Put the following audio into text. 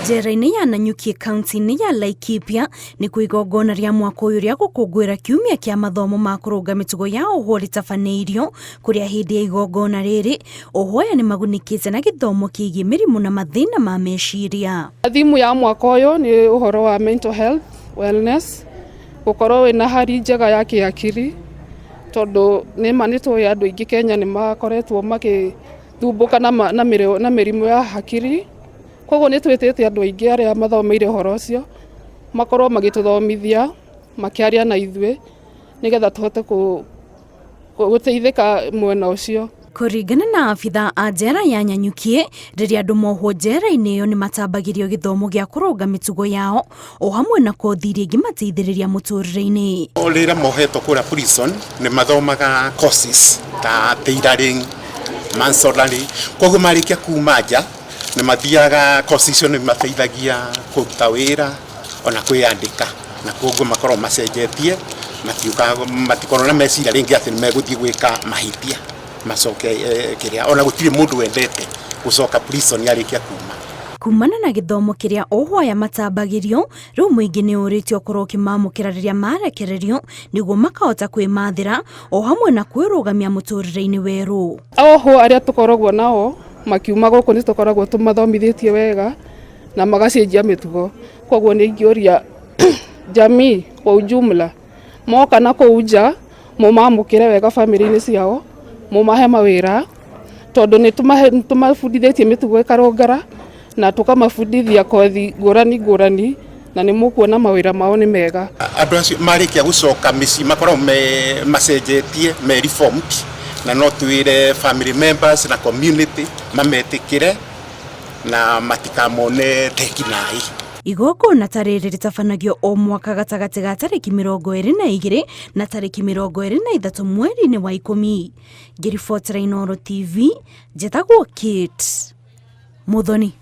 Njera-inĩ ya Nanyuki kaunti-inĩ ya Laikipia nĩkuo igongona rĩa mwaka ũyũ rĩa gũkũngũĩra kiumia kĩa mathomo ma kũrũnga mĩtugo ya ohwo rĩtabanĩirio, kũrĩa hĩndĩ ya igongona rĩrĩ ohwo aya nĩ magunĩkĩte na gĩthomo kĩgiĩ mĩrimũ na mathĩna ma meciria. Thimu ya mwaka ũyũ nĩ ũhoro wa mental health wellness, gũkorwo wĩna hali njega ya kĩakiri, tondũ nĩma nĩ tũĩ andũ aingĩ Kenya nĩ makoretwo magĩthumbũka na mĩrimũ ya hakiri. Koguo nĩ twĩtĩte andũ aingĩ arĩa mathomeire ũhoro ũcio, makorwo magĩtũthomithia, makĩaria na ithuĩ, nĩgetha tũhote gũteithĩka mwena ũcio. Kũringana na abithaa a njera ya Nanyuki, rĩrĩa andũ mohwo njera-inĩ ĩyo nĩ matambagĩrio gĩthomo gĩa kũrũnga mĩtugo yao o hamwe na kothi iria ingĩmateithĩrĩria mũtũrĩre-inĩ. Rĩrĩa mohetwo kũrĩa prison nĩ mathomaga courses ta tailoring, masonry, koguo marĩkia kuma nja nĩ mathiaga course icio nĩ imateithagia kũruta wĩra ona kwĩyandĩka, na koguo makoragwo macenjetie matiũkaga matikoragwo na meciria rĩngĩ atĩ nĩ megũthiĩ gwĩka mahĩtia macoke kĩrĩa, ona gũtirĩ mũndũ wendete gũcoka prison arĩkia kuma. Kumana na gĩthomo kĩrĩa ohwo aya matambagĩrio, rĩu mũingĩ nĩ ũrĩtio ũkorwo ũkĩmamũkĩra rĩrĩa marekererio nĩguo makahota kwĩmathĩra o hamwe na kwĩrũgamia mũtũrĩre-inĩ werũ. Ohwo arĩa tũkoragwo nao makiuma gũkũ nĩ tũkoragwo tũmathomithĩtie wega na magacenjia mĩtugo, koguo nĩ ingĩũria jamii kwa ujumla moka na kũu nja mũmamũkĩre wega bamĩrĩ-inĩ ciao, mũmahe mawĩra, tondũ nĩ tũmabundithĩtie mĩtugo ĩkarũngara na tũkamabundithia kothi ngũrani ngũrani na nĩ mũkuona mawĩra mao nĩ mega. Andũ acio marĩkia gũcoka mĩciĩ makoragwo me macenjetie me reformed, na no twĩre family members na community mametĩkĩre na matikamone ta ekinaĩ. Igongona ta rĩrĩ rĩtabanagio o mwaka gatagatĩ ga tarĩki 22 na tarĩki 23 mweri-inĩ wa 10. Ngĩribotera Inooro TV, njĩtagwo Kate Muthoni.